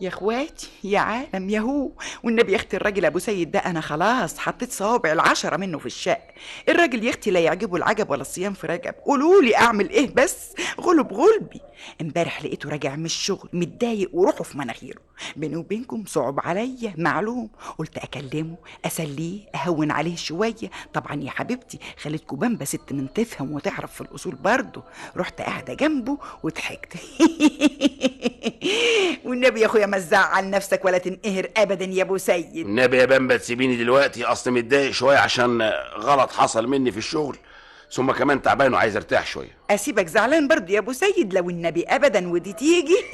يا اخواتي يا عالم يا هو، والنبي يا اختي الراجل ابو سيد ده انا خلاص حطيت صوابع العشرة منه في الشق. الراجل يا اختي لا يعجبه العجب ولا الصيام في رجب. قولوا لي اعمل ايه بس، غلب غلبي. امبارح لقيته راجع من الشغل متضايق وروحه في مناخيره. بيني وبينكم صعب عليا معلوم، قلت اكلمه اسليه اهون عليه شوية. طبعا يا حبيبتي خالتكم بامبا ست من تفهم وتعرف في الاصول برضه. رحت قاعدة جنبه وضحكت. والنبي يا اخويا ما تزعل نفسك ولا تنقهر ابدا يا ابو سيد. النبي يا بامبا تسيبيني دلوقتي، اصل متضايق شوية عشان غلط حصل مني في الشغل، ثم كمان تعبان وعايز ارتاح شوية. اسيبك زعلان برضه يا ابو سيد؟ لو النبي ابدا ودي تيجي.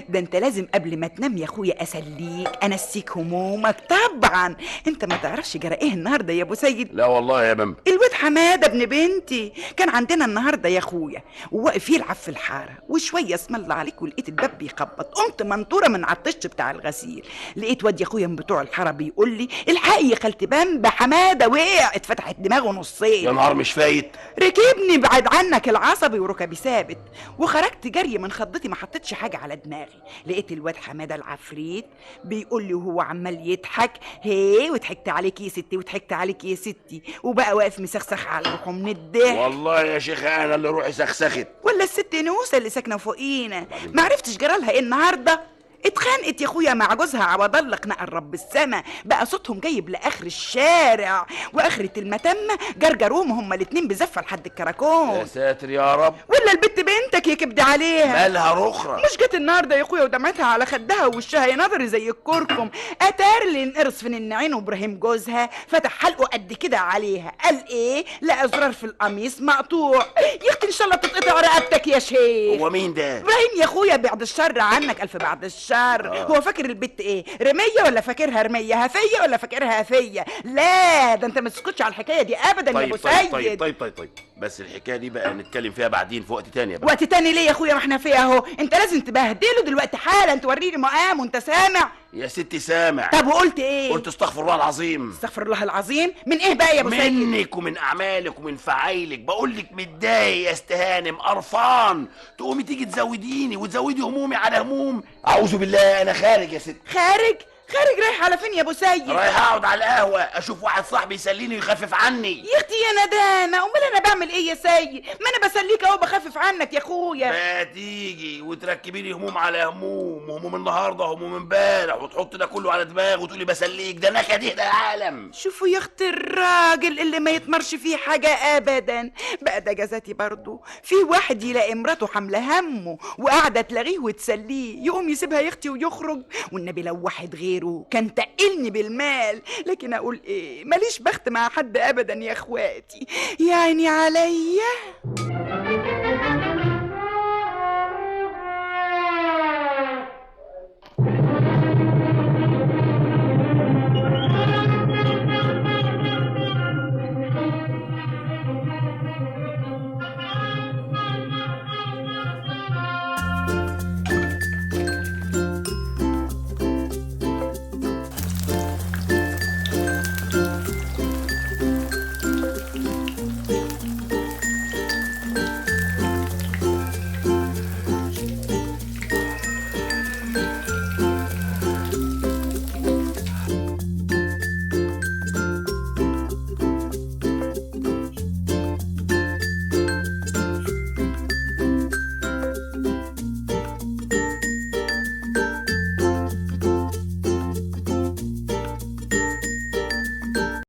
ده انت لازم قبل ما تنام يا اخويا اسليك انسيك همومك. طبعا انت ما تعرفش جرى ايه النهارده يا ابو سيد. لا والله يا بامبا. الواد حمادة ابن بنتي كان عندنا النهارده يا اخويا، وواقف يلعب في الحارة، وشوية اسم الله عليك ولقيت الباب بيخبط. قمت منطوره من على الطش بتاع الغسيل، لقيت واد يا اخويا من بتوع الحارة بيقول لي الحقي يا خالتي بامبا حمادة وقع، اتفتحت دماغه نصين. يا نهار مش فايت. ركبني بعد عنك العصبي وركبي ثابت، وخرجت جري من خضتي ما حطيتش حاجة على دماغي. لقيت الواد حمادة العفريت بيقول لي وهو عمال يضحك، هي وضحكت عليك يا ستي وضحكت عليك يا ستي، وبقى واقف مسخسخ على روحه من الضحك. والله يا شيخه انا اللي روحي سخسخت. ولا الست نوسه اللي ساكنة فوقينا ما عرفتش جرالها ايه النهارده. اتخانقت يا اخويا مع جوزها عوض الله خناق الرب السما، بقى صوتهم جايب لاخر الشارع، واخرة المتمه جرجروهم هما الاتنين بزفه لحد الكراكون. يا ساتر يا رب. ولا البت بنتك يا كبد عليها مالها رخره؟ مش جت النهارده يا اخويا ودمعتها على خدها ووشها ينظر زي الكركم. اتار اللي انقرص في النعين، وابراهيم جوزها فتح حلقة قد كده عليها، قال ايه؟ لقى زرار في القميص مقطوع. يا اختي ان شاء الله تتقطع رقبتك يا شيخ. هو مين ده؟ ابراهيم يا اخويا بعد الشر عنك الف بعد الشر. هو فاكر البت ايه؟ رمية ولا فاكرها رمية؟ هفيه ولا فاكرها هفيه؟ لا ده انت ما تسكتش على الحكاية دي ابدا. طيب يا ابو سيد. طيب طيب طيب طيب بس الحكاية دي بقى نتكلم فيها بعدين في وقت تاني. وقت تاني ليه يا اخويا؟ ما احنا فيها اهو. انت لازم تبهدله دلوقتي حالا، توريني مقامه. انت سامع يا ستي؟ سامع. طب وقلت ايه؟ قلت استغفر الله العظيم. استغفر الله العظيم من ايه بقى يا ابو سيد؟ منك ومن اعمالك ومن فعايلك. بقول لك متضايق يا استهانم، قرفان، تقومي تيجي تزوديني وتزودي همومي على هموم. اعوذ بالله انا خارج يا ستي. خارج؟ خارج رايح على فين يا ابو سيد؟ رايح اقعد على القهوة اشوف واحد صاحبي يسليني ويخفف عني. يا اختي يا ندامه، امال انا بعمل ايه يا سيد؟ ما انا بسليك اهو بخفف عنك يا اخويا. ما تيجي وتركبي لي هموم على هموم، وهموم النهارده وهموم امبارح، وتحط ده كله على دماغي وتقولي بسليك. ده نكد ده العالم. شوفوا يا اختي الراجل اللي ما يتمرش فيه حاجة ابدا. بقى ده جزاتي برضه، في واحد يلاقي مراته حامله همه وقاعدة تلاغيه وتسلية، يقوم يسيبها يا اختي ويخرج. والنبي لو واحد غيره كان تقلني بالمال، لكن اقول ايه، ماليش بخت مع حد ابدا يا اخواتي، يعني عليا.